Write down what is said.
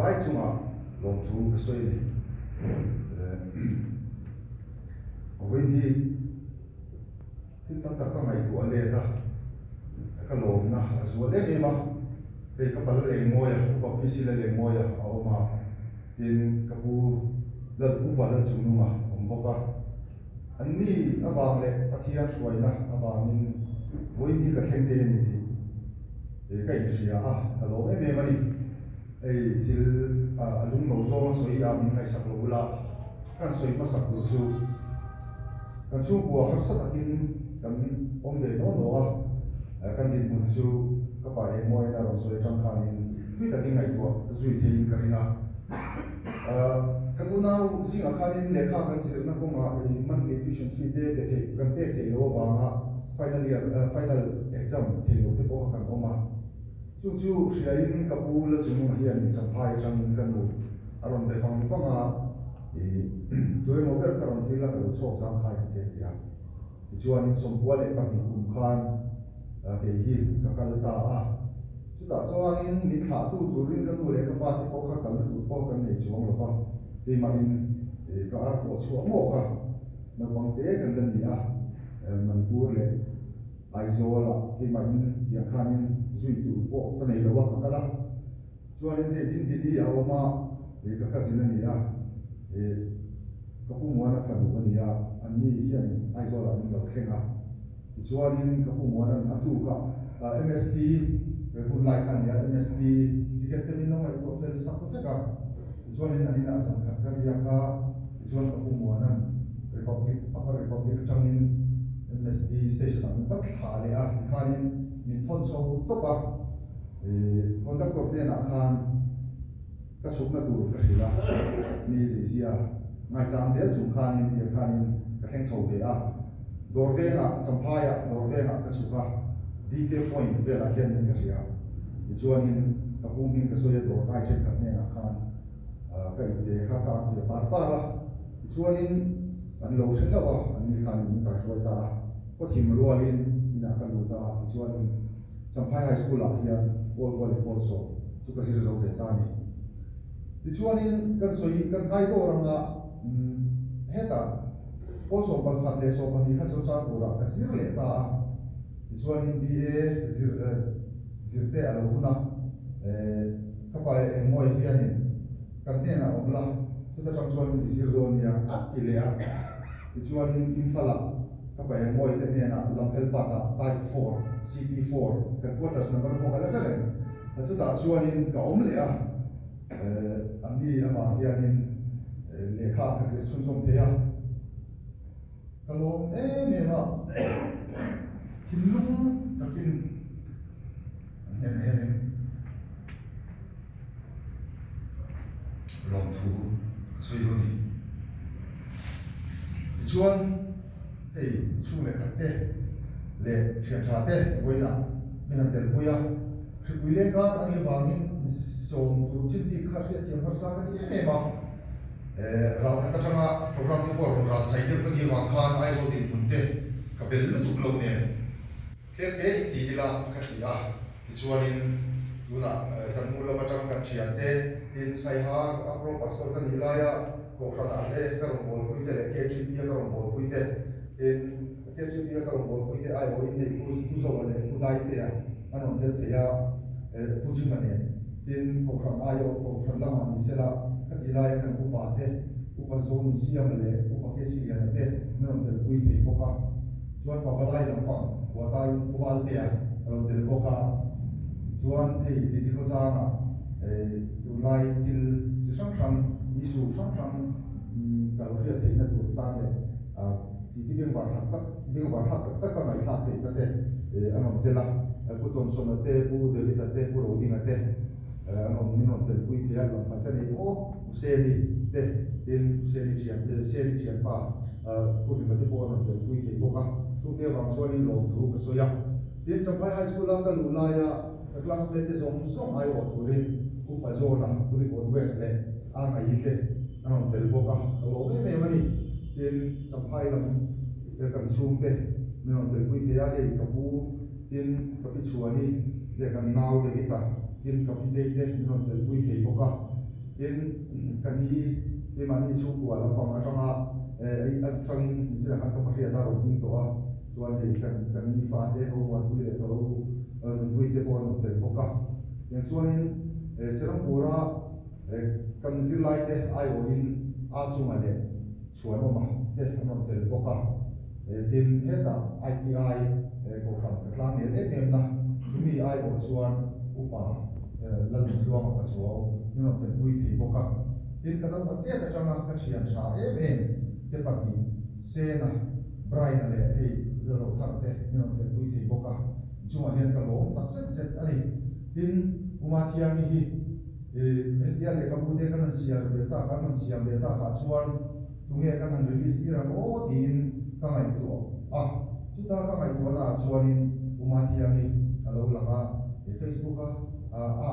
Zavai chungah lawmthu ka sawi a ni. Vawiin hi thil tam tak ka ngaihtuah let a, ka lawmna a zual em em a. Hei ka pal Lengmawia, Upa PC Lalengmawia a awm a, tin ka pu Lal Upa Lalchungnunga a awm bawk a. An ni avang leh Pathian hruaina avangin vawiin hi ka thleng thei a ni tih ka inhria a, ka lawm em em a ni. Hei thil a lung lo zawnga sawi a min ngaihsak lo bula kan sawi hmasak tur chu kan chhungkua harsa takin kan awm ve naw naw a, kan dinhmun chu ka pa engmawiin a rawn sawi atang khanin tui takin ngaihtuah zui theiin ka ring a. Kan unau zingah khanin lehkha kan zirna kawngah monthly tuition fee te pe theih kan pek theih loh avanga final year final exam thei lo te pawh kha kan awm a. Chu chu hriain ka pu la chungnunga hian Champhai atangin ka nu a rawn be vang vang a, ih chu emaw ber ka rawn tir la ka lo chhawk zang khai ang che ti a. Tichuanin 92 kum khan kei hi ka kal ta a. Chutah chuanin min thlahtu turin ka nu leh ka pa te pawh kha kalna tur pawh kan nei chuang lo va, keimahin ka ar pawh chhuah ngawk a, naupang te kan la ni a, Manipur leh Aizawl-ah keimahin tiang khanin zui tur pawh ka nei lo a, ka kal a. Chuanin hei Dindini a awm a, ka cousin a ni a, ka pu Muana fanu a ni a, anni hianin Aizawl-ah min lo thleng a. Tichuanin ka pu Muana'n a tuk a, MST hun lai kha a ni a, MST ticket te min lo ngaihtuah fel sak vek a. Tichuanin an inah zan khat ka riak a, tichuan ka pu Muana'n Republic, Upper Republic atangin MST station-ah min va thlah leh a, tikhanin min thawn chho tawp a. Conductor hnenah khan ka chhukna tur ka hrilh a, mi zeizia ngaichang zel chung khanin tiang khanin ka thleng chho ve a. Dawr vengah, Champhaiah dawr vengah ka chhuk a, DK Point velah hian min ka hria. Tichuanin ka pu hming ka sawi a dawr kai thenkhat hnenah khan ka inte kha ka ak ve par par a. Tichuanin an lo hre hlauh a, anni khanin min kaihruai ta a. Khawthim rualin inah ka lut a, tichuanin Champhai High School ah hian pawl kua leh pawl sawm chu ka zir zo ve ta a ni. Tichuanin kan sawi kan kai dawr anga hetah pawl 11 leh 12 kha chu Changpurah ka zir leh ta a. Tichuanin BA zir zir te a lo hun a, ka pa engmawi hianin kan hnenah awm la, chuta tang chuanin i zir dawn nia a ti leh a. Tichuanin Imphal-ah Ka pa Engmawii te hnenah Lamphel Path-ah Type Four, CP Four, headquarters number pawh ka la hre reng. Chutah chuanin ka awm leh a, anni avang hianin lehkha ka zir chhunzawm thei a. Ka lawm em em a, thinlung takin an hnenah hianin lawmthu ka sawi dawn a ni. Tichuan, hei chhung leh khat te leh thian tha te vawiinah min han telpui a, hripui leng kar a nih avangin insawm tur chin bik kha hriatthiam harsa ka ti em em a. Ral khat atanga program te pawh rawn ral chai deuh ka nih avang khan Aizawl dinhmun te ka bel lutuk lo nen tlem te in ti ila ka ti a. Tichuanin tunah kan hmu lam atang kan thiante tin Saiha Upro Pastor ka nih laia Kohhranah te ka rawn bawlpui te leh KGP a ka rawn bawlpui te tin KGP a ka rawn bawlpui te aiawhin hei Pu Pu Zoa leh Pu Daitea an rawn tel thei a Pu Chhima nen tin Kohhran aiawh Kohhran lamah ni sela ka tih laia kan upa te Upa Zonunsiama leh Upa Kesiliana te an rawn telpui thei bawk a. Chuan Pavalai lampang Huatain Pu Valtea a rawn tel bawk a, chuan hei titi khawchangah tunlai thil chi hrang hrang, issue hrang hrang ka lo hriat theihna tur tan leh titi bengvar thlak tak, bengvar thlak tak tak a ngaihthlak theihna te an rawn tel a, Pu Tawnsawn-a te, Pu David-a te, Pu Rodinga te an rawn min rawn telpui thei a, lamhmai ka nei aw Pu Seni te, tin Pu Seni thian, Seni thianpa. Pu Hlima te pawh a rawn telpui thei bawk a, chungte avang chuanin lawmthu ka sawi a. Tin, Champhai High School-a ka luh laia ka classmate te zawng zawng aiawh turin Upa John-a, Kulikawn West leh Angaii te an rawn tel bawk a, ka lawm em em a ni. Tin, Champhai lam kan chhungte min rawn telpui thei a, hei ka pu, tin, ka pi Chhuani leh kan nau David-a, tin, ka pi Tei te min rawn telpui thei bawk a. Tin, ka ni keimahni chhungkua lampang atanga atangin nichinah khan ka pahriat a rawn ding tawh a, chuan hei kan ka ni fate ho muanpui leh ka lo nunpui te pawh an rawn tel bawk a. Tiang chuanin Serampura kan zirlaite aiawhin a chunga leh chhuanawma te an rawn tel bawk a. Tin, hetah ITI Kohhran ka tlang nel em em na, chumi aiawh chuan Upa Lalnuntluanga Pachuau min rawn telpui thei bawk a. Tin, ka naupang tet atanga ka thian tha em em te pahnih, Sena, Brian-a leh hei Lalrothara te min rawn telpui thei bawk a. Chungah hian ka lawm tak zet zet a ni. Tin, Umathiangi hi hetia lehkhabu te kan han chhiar ve tak, an han siam ve takah chuan tunge kan han release tir ang aw tiin ka ngaihtuah a. Chuta ka ngaihtuahnaah chuanin Umathiangi a lo lang a, Facebook-a a.